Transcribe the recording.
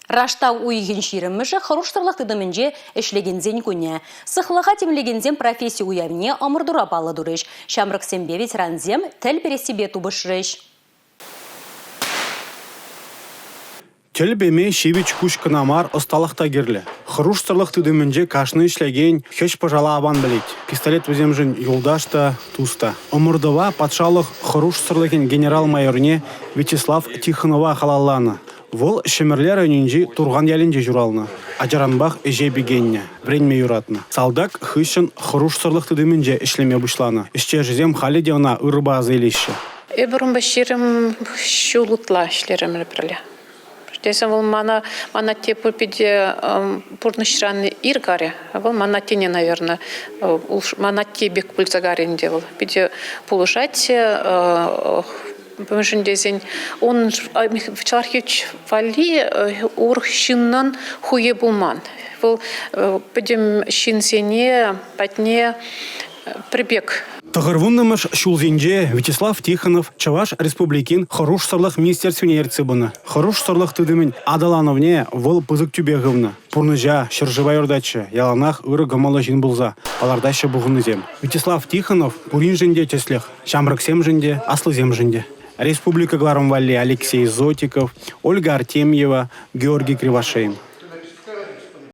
Раштав уйӑхӗн ҫирӗммӗшӗ хӑрушсӑрлӑх тытӑмӗнче ӗҫлекенсен кунӗ. Сыхлӑха тимлекенсем професси уявне ӑмӑртура паллӑ турӗҫ. Ҫамрӑксемпе ветерансем тӗл перессипе тупӑшрӗҫ. Тӗл пеме ҫивӗч куҫ кӑна мар, ӑсталӑх та кирлӗ. Хӑрушсӑрлӑх тытӑмӗнче кашни ӗҫлекен хӗҫ-пӑшала аван пӗлет. Пистолет вӗсемшӗн юлташ та, тус та. Ӑмӑртӑва патшалӑх хӑрушсӑрлӑхӗн генерал-майорне Вячеслав Тихонова халалланӑ. Вӑл Ҫӗмӗрле районӗнчи Турхан ялӗнче ҫуралнӑ. Ачаранпах ӗҫе пикеннӗ, вӗренме юратнӑ. Салтак хыҫҫӑн хӑрушсӑрлӑх тытӑмӗнче ӗҫлеме пуҫланӑ. Ӗҫтешӗсем халӗ те ӑна ырӑпа аса илеҫҫӗ. Эпир унпа 20 ҫул ытла ӗҫлерӗмӗр пӗрле. Тесен вӑл мана, ман атте питӗ пурнӑҫран ир карӗ. Вӑл ман аттене, наверное, ман атте пек пулса карӗ ӗнтӗ вӑл. Питӗ пулӑшать, Мӗншӗн тесен ун Чӑваш валли урӑх ҫыннӑн хуйи пулман. Вӑл пӗтӗм ҫынсене патне пӗр пек. 90-мӗш ҫулсенче Вячеслав Тихонов Чӑваш Республикин хӑрушсӑрлӑх министерствине ертсе пынӑ. Хӑрушсӑрлӑх тытӑмӗн аталанӑвне вӑл пысӑк тӳпе хывнӑ. Пурнӑҫа, ҫӗршыва юрататчӗ, яланах ырӑ кӑмӑллӑ ҫын пулса, палӑртаҫҫӗ пухӑннисем. Вячеслав Тихонов пуриншӗн те тӗслӗх. Ҫамрӑксемшӗн те, аслисемшӗн те. Республика кӑларӑм валли Алексей Зотиков, Ольга Артемьева, Георгий Кривошеин.